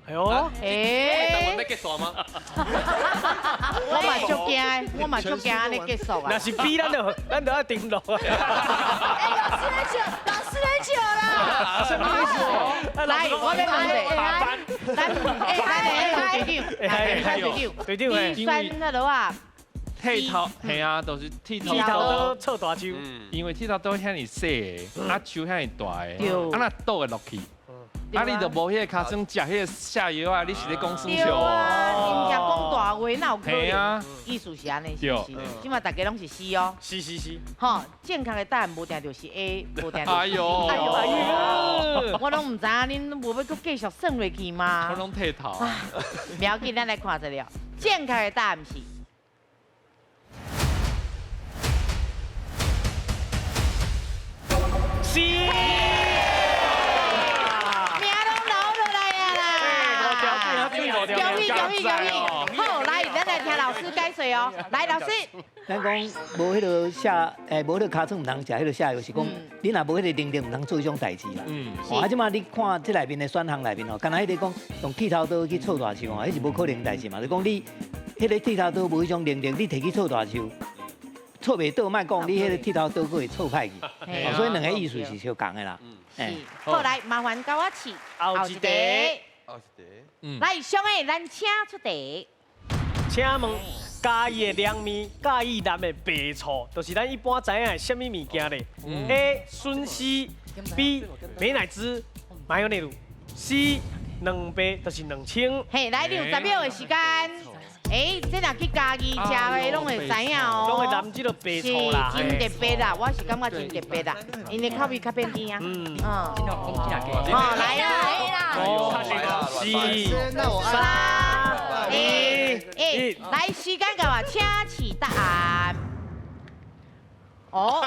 哎呦，哎，单元欲结束吗？我嘛足惊，我嘛足惊按呢结束啊！若是 B，咱就爱停落啊！哎，老师咧笑，老师咧笑啦！什么意思？来，我欲问者，咱哎，咱的队长，队长，队长，你选那落啊？剃头，系啊，就是剃头刀错大树，因为剃头刀遐尔细的，啊树遐尔大的，啊若倒会落去。啊！你就无彼个尻川食彼个泻药啊！你是咧讲耍笑啊？真正讲大话哪有可能？意思是按呢，是毋是？这马大家拢是 C 哦。是是是。吼，正确的答案无定就是 A，无定就是 C。哎呦哎呦！我拢毋知影，恁无欲阁继续算落去吗？我拢剃头。不要紧，咱来看一下，正确的答案是 C。恭喜恭喜恭喜！好，来，咱来听老师解说哦。来，老师。咱讲无彼个下，无彼个尻川毋通食彼个泻药，是讲你若无彼个能力，毋通做彼种代志啦。啊，这马你看这内面的选项内面哦，敢若彼个讲用剃头刀去错大树哦，彼是无可能代志嘛。就讲你彼个剃头刀无彼种能力，你提去错大树，错袂倒，莫讲你彼个剃头刀阁会错歹去。所以两个意思是相仝的啦。是。好，来，麻烦共我试后一题。后一题。来，上的咱请出题。请问嘉义的凉面、嘉义南的白醋，就是咱一般知影的啥物物件咧？A. 笋丝，B. 美乃滋、马友内卤，C. 两白，就是2000。嘿，来，你有10秒的时间。哎，这若去嘉义食的，拢会知影哦。拢会淋这个白醋啦。是真特别啦，我是感觉真特别啦，因的口味较变甜啊。嗯。好，来啦。 4、3、2、1，来，时间到啊，请示答案。哦。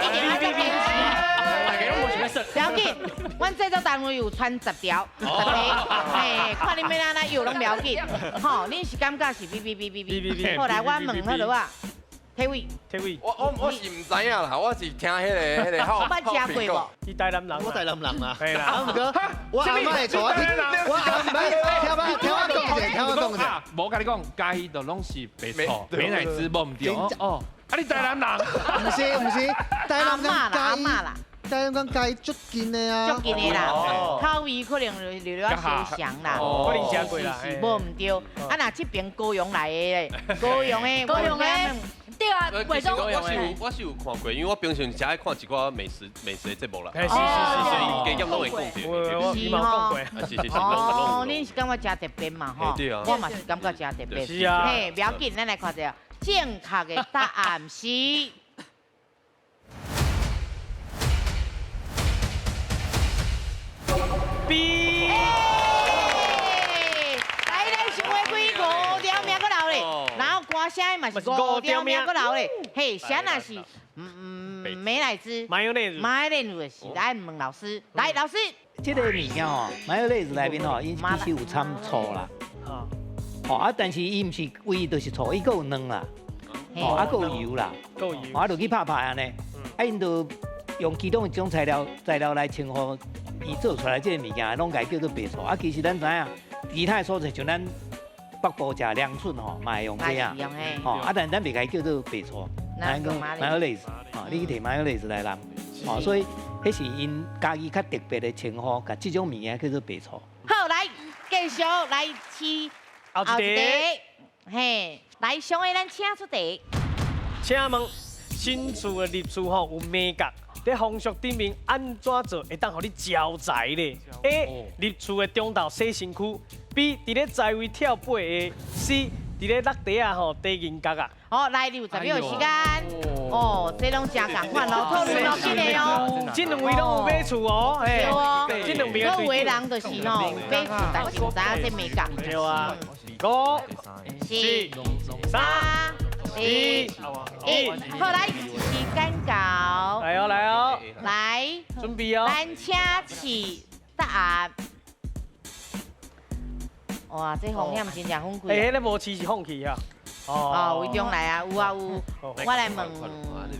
一定爱再坚持。大家拢无想欲算。不要紧，阮制作单位有传10条，10题，嘿，看恁欲按怎药拢不要紧。吼，恁是感觉是 B B B B B。后来我问好了啊，体伟，体伟，我是毋知影啦，我是听彼个好。我捌食过无？你台南人，我台南人啊。嘿啦。啊，毋过我阿嬷会带我去，我阿嬷听我讲者，听我讲者。无共你讲，嘉义就拢是白醋、美乃滋，无毋对哦。啊，你台南人？毋是毋是，台南人嘉义。台南讲嘉义足近的啊，足近的啦，口味可能略略相像啦，可能食过啦，是无毋对。啊，若这边高雄来的，高雄的，高雄的，对啊，伟忠，我是有看过，因为我平常诚爱看一寡美食的节目啦，是，所以加减拢会讲著。是吼，是。哦，恁是感觉诚特别嘛吼？对啊，我嘛是感觉诚特别。是啊。嘿，不要紧，咱来看一下正确的答案是。 B。来，咱想话开5条命阁留咧，然后歌声嘛是5条命阁留咧。嘿，啥若是美乃滋，马友内马友内是来问老师，来老师。這個物件吼，マヨネーズ內面吼，伊其實有摻醋啦。哦啊，但是伊毋是唯一就是醋，伊閣有卵啦，哦啊，閣有油啦，閣有油，啊，落去拍拍按呢，啊，𪜶就用其中一種材料來稱呼伊做出來這個物件，攏共叫做白醋。啊，其實咱知影，其他的所在像咱北部食涼筍吼，嘛會用這啊，吼啊，但咱袂共伊叫做白醋，咱講マヨネーズ，吼，你去提マヨネーズ來淋，吼，所以彼是𪜶家己較特別的稱呼，共這種物件叫做白醋。好，來繼續來試。後一題，嘿，來上個咱請出題。請問新厝的入厝吼有眉角，佇風俗頂面按怎做會當予你招財咧？A. 入厝的中晝洗身軀；B. 佇咧財位跳八下；C. 佇咧落地仔吼缀銀角仔。好，來，你有10秒的時間。哦，這攏誠仝款哦，討論落緊的哦。這兩位攏有買厝哦，對哦。這兩邊有的人就是吼買厝，但是毋知影這眉角。對啊。5、4、3、2、1，好，來，時間到。來哦，來哦。來，準備哦。咱請試答案。哇，這風險真正很貴。欸，彼個無試是放棄啊。哦，魏中來啊，有啊有。我來問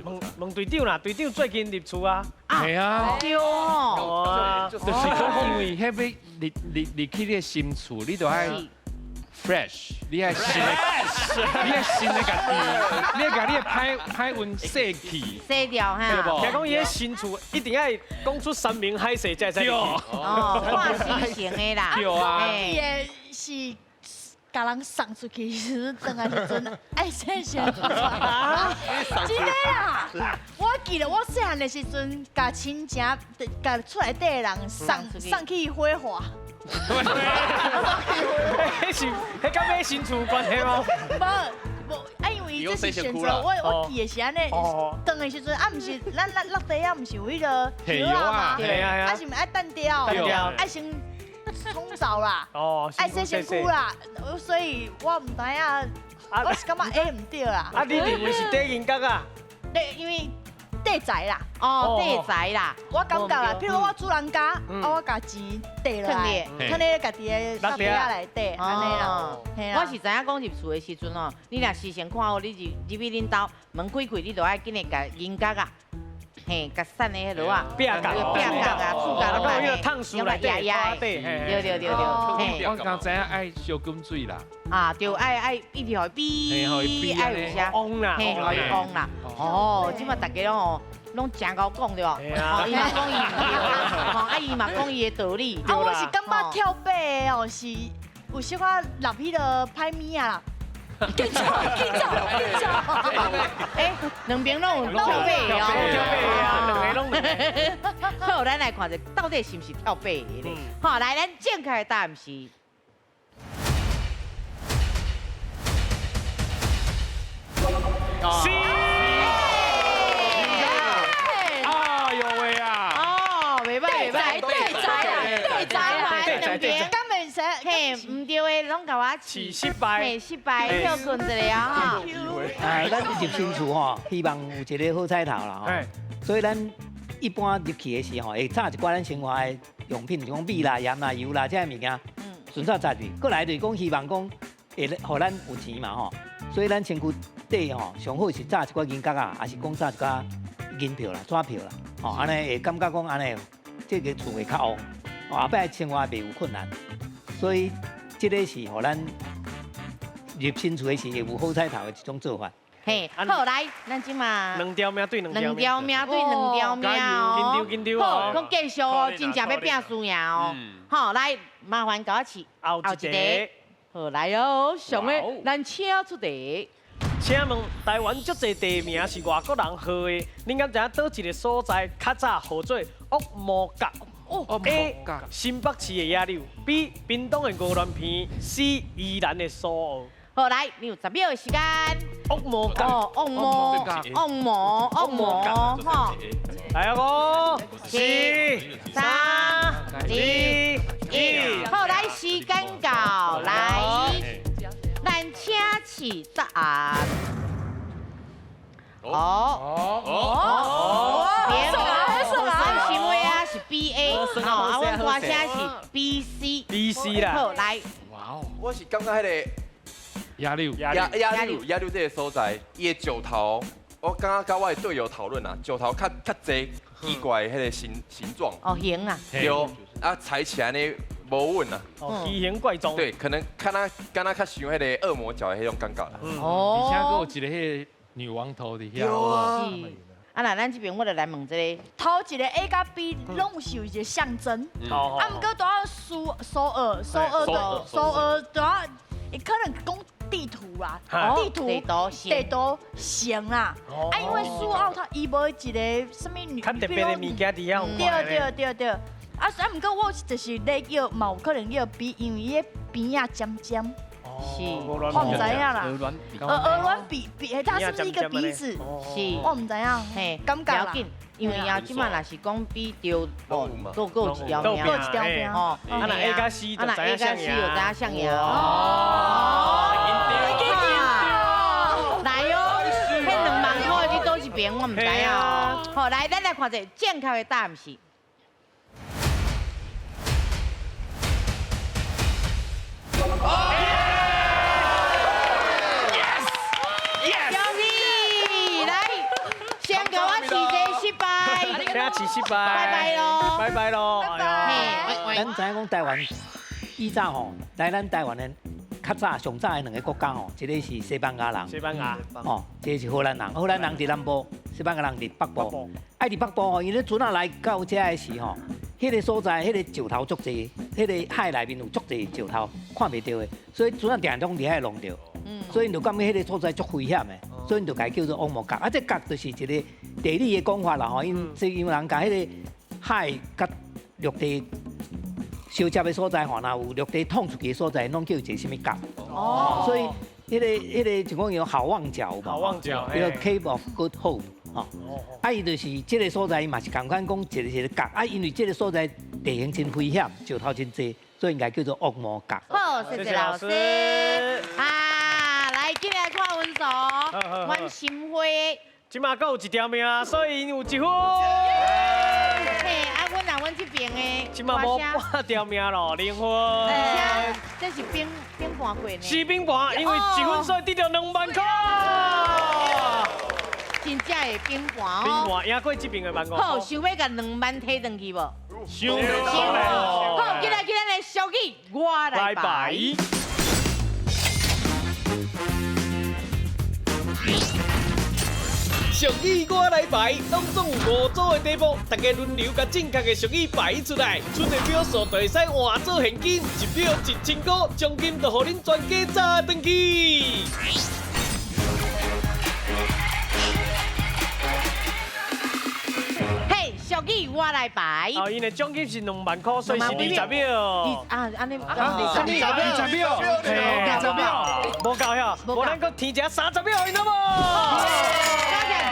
問問隊長啦，隊長最近入厝啊。係啊。對哦。就是講，因為彼欲入去你的新厝，你就愛 fresh，你愛新的，你愛新的家己，你愛共你的歹歹運洗去，洗掉哈。對無？聽講伊的新厝一定愛講出山盟海誓才會使入去。哦，看心情的啦。對啊。伊的是共人送出去時，轉來時陣愛洗身軀。真的啦！我記得我細漢的時陣，共親情、共厝內底的人送去火化。彼是彼佮買新厝有關係嗎？無，啊，因為這是選擇，我記的是按呢，轉的時陣啊，毋是咱落地仔，毋是有彼个葉仔嘛？啊是毋愛歎掉，愛先沖澡啦，愛洗身軀啦，所以我毋知影，我是感覺會毋對啦。啊，你認為是綴銀角啊？對，因為綴財啦。哦，綴財啦。我感覺啦，譬如我主人家，啊，我共錢綴落來，囥咧家己的落袋仔內底，按呢啦。我是知影講入厝的時陣吼，你若事先看好，你入入去恁兜門開開，你就愛緊來共銀角仔，嘿，共散的彼落仔，壁角、壁角啊，厝角攏愛用來壓壓的，對對對對。我剛知影愛燒滾水啦。啊，對，愛一直予伊比，愛有啥？旺啦，嘿，予伊旺啦。哦，這馬大家攏吼，攏誠𠢕講對無？哦，伊嘛講伊毋對，吼，啊伊嘛講伊的道理。啊，我是感覺跳八个哦，是有小可落彼个歹物仔啦。緊走，緊走，緊走！欸，兩邊攏有跳八个哦，跳八个啊，兩个攏。好，咱來看一下到底是毋是跳八个咧？好，來，咱正確的答案是。 C。哎呦喂啊！哦，袂歹袂歹，對仔啦，對仔啦，對仔。敢袂使？嘿，毋對的攏共我試失敗，嘿，失敗，歇睏一下啊！啊，咱入新厝吼，希望有一个好彩頭啦吼。所以咱一般入去的時候，會插一寡咱生活的用品，像講米啦、鹽啦、油啦這些物件，順手插入去。過來就是講希望講會予咱有錢嘛吼。所以咱身軀底吼，上好是紮一寡銀角仔，抑是講紮一寡銀票啦、紙票啦，吼，按呢會感覺講按呢，這个厝會較旺，後擺生活袂有困難。所以這个是予咱入新厝的時會有好彩頭的一種做法。嘿，好來，咱這馬兩條命對兩條兩條命對兩條命哦，緊張緊張哦，好，閣繼續哦，真正欲拼輸贏哦。好，來，麻煩共我試後一題。好來哦，上個咱請出題。請問台灣足濟地名是外國人號的，恁敢知影佗一个所在較早號做惡魔角？A. 新北市的野柳，B. 屏東的鵝鑾鼻，C. 宜蘭的蘇澳。好，來，你有10秒的時間。惡魔角。哦，惡魔，惡魔，惡魔，吼。來啊，5、4、3、2、1。好，來，時間到，來，咱請試答案。哦哦哦，別，算是啥啊？是 B A，吼，啊，阮歌声是 B C。 B C 啦。好，来。哇哦！我是感觉彼个野柳，野柳这个所在，伊的石头，我刚刚佮我的队友讨论啊，石头较较济奇怪的彼个形状。哦，形啊。对，啊，踩起来呢无稳啊。哦，奇形怪状。对，可能敢若敢若较像彼个恶魔角的彼种感觉啦。哦。而且阁有一个彼个女王头伫遐。对啊。啊，那咱这边我就来问这个，头一个 A 佮 B 拢是有一个象征，啊，毋过拄仔苏苏俄苏俄对苏俄拄仔，伊可能讲地图啊，地图地图城啦，啊，因为苏澳它伊无一个啥物女，较特别的物件伫遐。对对对对，啊，啊，毋过我就是咧叫嘛有可能叫 B，因为伊个边仔尖尖。是，我毋知影啦。鹅卵鼻鼻，它是不是一个鼻子？是，我毋知影。嘿，感觉啦。因为啊，这马若是讲比著，哦，阁有一条命，阁有一条命。哦，啊，若 A 佮 C 就知影啥赢。就知影啥赢。哦，来哦，彼2万块去佗一边，我毋知影。好，来，咱来看者正确的答案是。请失败，拜拜咯，拜拜咯。咱知影讲台湾以早吼，来咱台湾的较早上早的两个国家吼，一个是西班牙人，西班牙，哦，一个是荷兰人，荷兰人伫南部，西班牙人伫北部。啊，伫北部吼，𪜶咧船仔来到遮的时吼，彼个所在，彼个石头足济，彼个海内面有足济石头，看袂著的，所以船仔定拢伫遐弄著。所以𪜶就感觉彼个所在足危险的，所以𪜶就共伊叫做恶魔角。啊，这角就是一个地理的讲法啦吼，因这因为人共彼个海佮陆地相接的所在吼，若有陆地淌出去的所在，拢叫一个啥物角。哦。所以彼个就讲有好望角好望角，叫 Cape of Good Hope 吼。啊，伊就是这个所在，伊嘛是仝款讲一个一个角。啊，因为这个所在地形真危险，石头真济，所以应该叫做恶魔角。好，谢谢老师。啊，来进来看分数，阮心花。这马阁有一条命，所以有1分。嘿，啊，阮啊，阮这边的，这马无半条命咯，0分。这是冰冰盘过呢。是冰盘，因为1分所以得到2万块。真正的冰盘哦。冰盘赢过这边的1万5。好，想欲共2万提转去无？想。好，进来进来，小记，我来排。俗语我来排，当中有5组的题目，大家轮流共正确的俗语排出来，出的票数就会使换做现金，1票1000块，奖金就予恁全家炸转去。嘿，俗语我来排。哦，𪜶的奖金是2万块，所以是20秒。啊，按呢20秒，20秒，20秒，无够晓，无咱阁添一30秒，𪜶好无？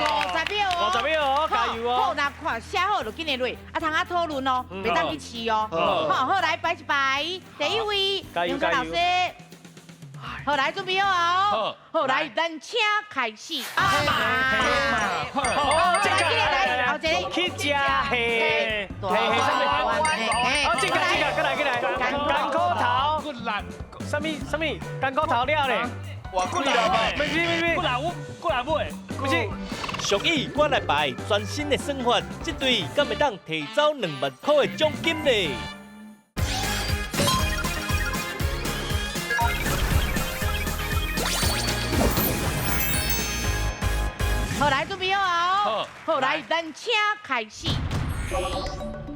50秒哦， 50秒哦，加油哦！好，那看写好就紧来落，啊，通啊讨论哦，袂当去试哦。好，好来摆一摆，第一位，杨老师，好来准备好哦。好来，咱请开始。好，来，来，后一个去食虾，虾虾啥物？哦，这个这个，过来过来，艰苦头，骨力，啥物啥物？艰苦头了咧。哇，骨力，不是不是，骨力我骨力尾，不是。俗语我来排，全新的算法，这队敢会当提走2万块的奖金呢？好，来准备好哦。好，来，咱请开始。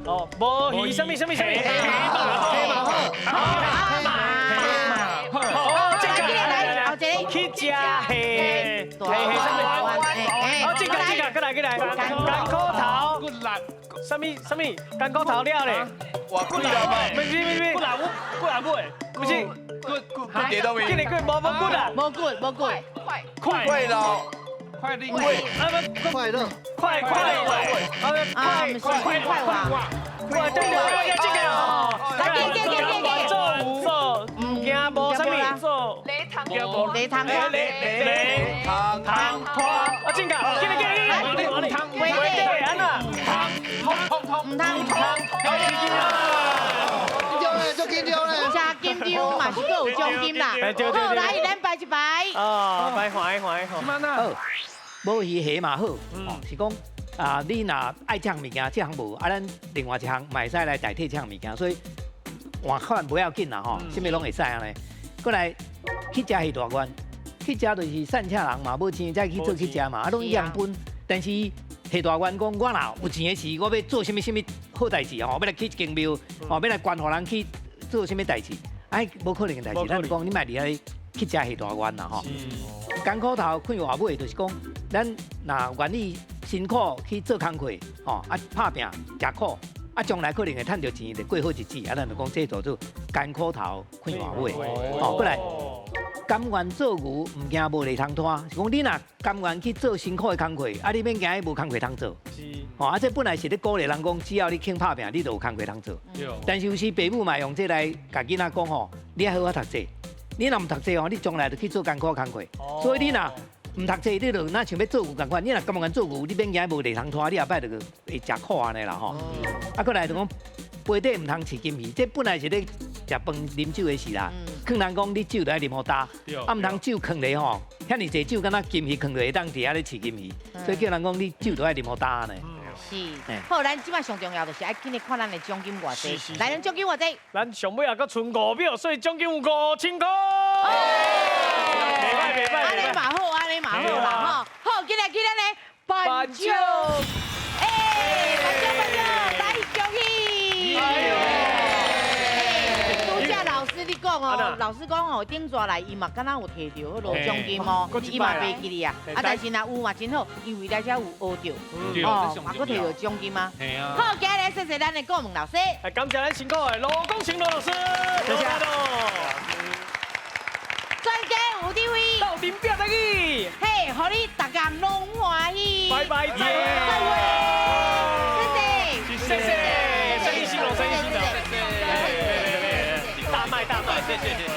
哦，无鱼，啥物啥物啥物？黑马好，黑马好，好，这个来，后一个去食虾，虾虾啥物？哦，这个这个，过来过来，艰苦头，骨力，啥物啥物？艰苦头了咧。哇，骨力，不是不是，骨力我骨力尾，不是，骨骨跌到位，这个骨无无骨啊，无骨无骨，快快快乐，快乐，快乐，快快快，快快快快。对对对，这个哦，来，给给给给给，做做，唔惊无啥物，做雷糖雷糖雷雷雷糖糖花，啊，进个，进来进来进来，汤对，安娜，汤汤汤唔汤汤，足紧张咧。真紧张嘛是阁有奖金啦。好，来，咱排一排。哦，排欢喜欢喜。好，无鱼虾嘛好，是讲啊，你若爱这项物件，这项无，啊，咱另外一项嘛会使来代替这项物件，所以换款不要紧啦吼，啥物拢会使按呢。过来去食下大愿，去食就是散赤人嘛，无钱才去做去食嘛，啊，拢一样分。但是下大愿讲，我若有钱的时，我欲做啥物啥物好代志吼，欲来起一间庙，吼，欲来捐予人去做啥物代志，哎，无可能的代志。咱就讲你莫伫遐去食下大愿啦吼。艰苦头困外尾，就是讲，咱若愿意辛苦去做工课，吼，啊拍拚食苦，啊将来可能会趁著钱，就过好日子。啊，咱就讲这叫做艰苦头困外尾，吼，过来。甘愿做牛，毋惊无犁通拖。是讲你若甘愿去做辛苦的工课，啊，你免惊伊无工课通做。是。吼，啊，这本来是咧鼓励人讲，只要你肯拍拚，你就有工课通做。但是有时爸母嘛用这来共囡仔讲吼，你爱好好读册。你若毋读册吼，你将来就去做艰苦工课。所以你若毋读册，你就若想欲做牛仝款。你若甘愿做牛，你免惊无犁通拖，你后摆就会食苦按呢啦吼。啊，过来就讲杯底毋通饲金鱼，这本来是咧食饭啉酒的事啦。劝人讲你酒著爱啉予焦，啊毋通酒囥咧吼，遐尔济酒敢若金鱼囥落会当伫遐咧饲金鱼，所以叫人讲你酒著爱啉予焦呢。是，好，咱这摆上重要就是爱紧来看咱的奖金偌济，来，咱奖金偌济？咱上尾也阁賰5秒，所以奖金有5000箍。袂歹袂歹，按呢嘛好，按呢嘛好啦吼。好，进来进来咧，颁奖，哎，颁奖颁奖，来恭喜！你讲哦，老师讲哦，顶逝来伊嘛敢若有提著彼落奖金哦，伊嘛袂记哩啊。啊，但是若有嘛真好，因为来遮有学著，哦，嘛阁提著奖金啊。好，今日谢谢咱的顾问老师，感谢咱辛苦的罗光成罗老师，谢谢。专家有智慧，斗阵拼台语，嘿，予你逐工拢欢喜。拜拜，再会，谢谢，谢谢，生意兴隆，生意兴隆，谢谢。大卖大卖，谢谢谢谢。